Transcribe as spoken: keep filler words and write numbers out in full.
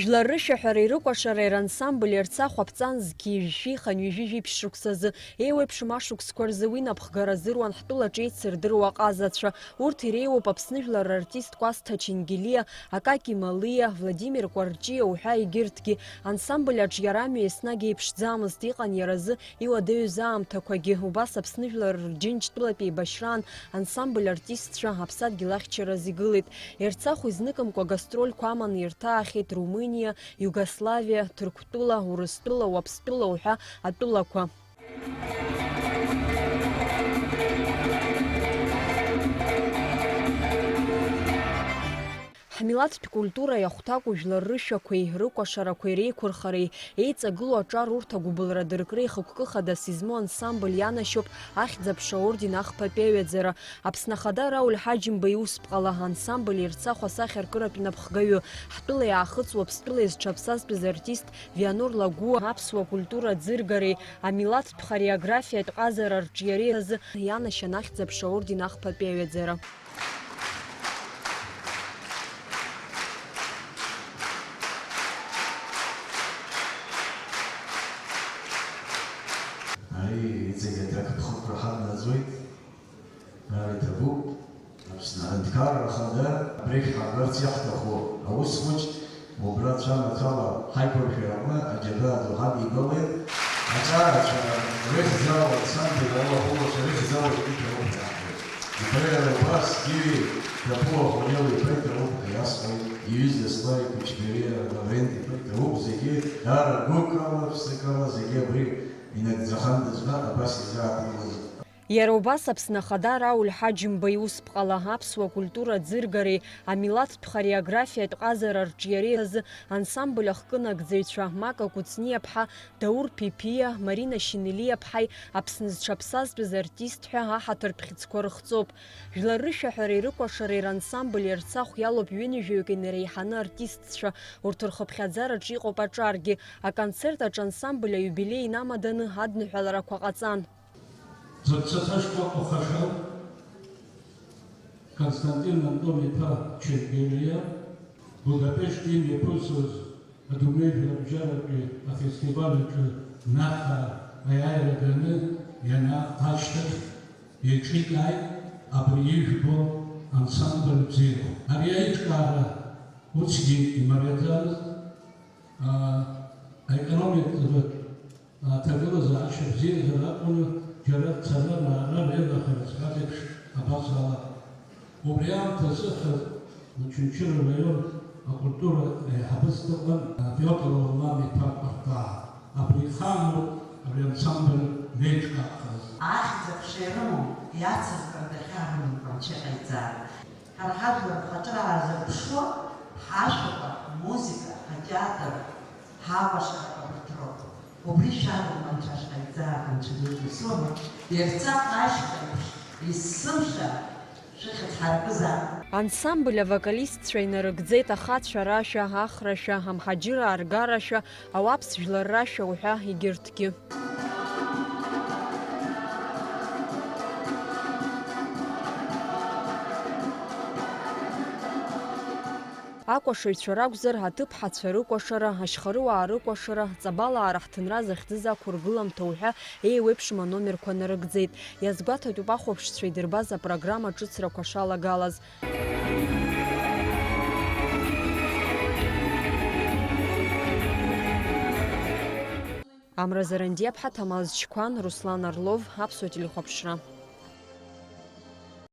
Жәлар рышәаҳәареи рыкәашареи рансамбль Ерцахә аԥҵан зқьи жәшәи хынҩажәи жәиԥшь шықәсазы, еиуеиԥшым ашықәсқәа рзы уи напхгара азыруан ҳтәылаҿы еицырдыруа ҟазацәа. Урҭ иреиуоуп Аԥсны жәлар рартист Кәасҭа Чингелиа, Акаки Малиа, Владимир Кәарҷиа уҳәа егьырҭгьы. Ансамбль аҿиарамҩа еснагь еиԥшӡамызт, иҟан иара азы иуадаҩыз аамҭақәагьы. Убас Аԥсны жәлар рџьынџьтәылатә еибашьраан ансамбль артистцәа аԥсадгьыл ахьчараз игылеит. Ерцахә изныкымкәа гастрольқәа аманы ирҭаахьеит Румыниа, Иугославиа, Ҭырқәтәыла, Урыстәыла, Уаԥстәыла уҳәа атәылақәа. Ҳмилаҭтә культура иахәҭакәу жәлар рышәақәеи рыкәашарақәеи реиқәырхареи еиҵагылоу аҿар урҭ агәыбылра дыркреи хықәкы хадас измоу ансамбль ианашьоуп Ахьӡ-аԥша аорден ахԥатәи аҩаӡара. Аԥсны Ахада Рауль Ҳаџьымба иусԥҟала ансамбль Ерцахә асахьаркыратә напхгаҩы, ҳтәыла иаахыҵ Уаԥстәыла изҽаԥсазтәыз артист Вианор Лагәуа аԥсуа культура аӡыргареи амилаҭтә хореографиатә ҟазара арҿиареи азы ианашьан Ахьӡ-аԥша аорден ахԥатәи аҩаӡара. Ари иҵегь аҭакԥхықәра ҳаднаҵоит. Ара иҭабуп. Аԥсны Аҳәынҭқарра Ахада абрахь ҳарбарц иаҳҭаху аус хәыҷ, убра цәамаҭәала ҳаиқәыршәара аҟны аџьабаа ду ҳадибалеит. Аҵарацәа рыхьӡала, Алықьсандр Алахәылацәа рыхьӡала зегьы ҭабуп ҳәа иаҳҳәоит. Убра иара убас Гиви Ҭапуа Хәариал-иԥа иҭабуп ҳәа иасҳәоит, иҩыза Славик Кәычбериа Лаврент-иԥа иҭабуп, зегьы даара гәыкала, ԥсыкала, зегьы абри инагӡахандаз ҳәа абас изааҭгылаз. Иара убас Аԥсны Ахада Рауль Ҳаџьымба иусԥҟала аԥсуа культура аӡыргареи амилаҭтә хореографиатә ҟазара арҿиареи азы ансамбль ахкы нагӡаҩцәа Мака Кәыҵниаԥҳа, Даур Ԥиԥиа, Марина Шинелиаԥҳаи Аԥсны зҽаԥсазтәыз артист ҳәа аҳаҭыртә хьыӡқәа рыхҵоуп. Жәлар рышәаҳәареи рыкәашареи рансамбль Ерцахә иалоуп ҩынҩажәаҩык инареиҳаны артистцәа, урҭ рхыԥхьаӡараҿы иҟоуп аҿаргьы. Аконцерт аҿы ансамбль аиубилеи инамаданы адныҳәаларақәа ҟаҵан. Зыԥсаҭа шкәакәахаша Константин Антон-иԥа Чергелиа, Будапешт имҩаԥысуаз адунеи жәларбжьаратәи афестиваль аҿы Нарҭаа аиааира ганы ианаах ашьҭахь, еиҿикааит абри ижәбо ансамбль бзиақәа. Ари аиҿкаара усгьы имариаӡамызт, аа, аекономикатә аҭагылазаашьа бзиазар акәны џьара цара-маара реилаҳәара зҳәаз еиԥш абас ала. Убри аамҭазы хаз Очамчыра раион акультура аиҳабыс дыҟан Пиотр Лауман-иԥа Кәарҭаа. Абри ихаан ауп ари ансамбль неиҿкаахаз. Ахьӡ-аԥша ирымоу иацыркыр дахьарымоу Ҟамчы ҟаиҵааит. Ҳара ҳажәлар рхаҿра аазырԥшуа, ҳашәақәа, ҳмузыка, ҳатеатр, ҳакәашарақәа абарҭ роуп. Убри шәарыма анцәа шәҟаиҵаак, анцәа дуӡӡа соума, Ерцахә ашьха еиԥш, есымша шәыхьӡ ҳаракызаап. Ансамбль авокалистцәа инарыгӡеит ахацәа рашәа, ахрашәа, амҳаџьыраа ргарашәа, ауаԥс жәлар рашәа уҳәа егьырҭгьы. Акәашаҩцәа ракәзар, аҭыԥҳацәа рыкәашара, ашьхарыуаа рыкәашара, ҵабалаа раҳҭынра захьӡыз ақәыргыламҭа уҳәа еиуеиԥшым аномерқәа нарыгӡеит. Иазгәаҭатәуп ахәаԥшцәа идырбаз апрограмма ҿыцрақәа шалагалаз. Амра Зарандиаԥҳа, Ҭамаз Чқәан, Руслан Орлов, Аԥсуа телехәаԥшра.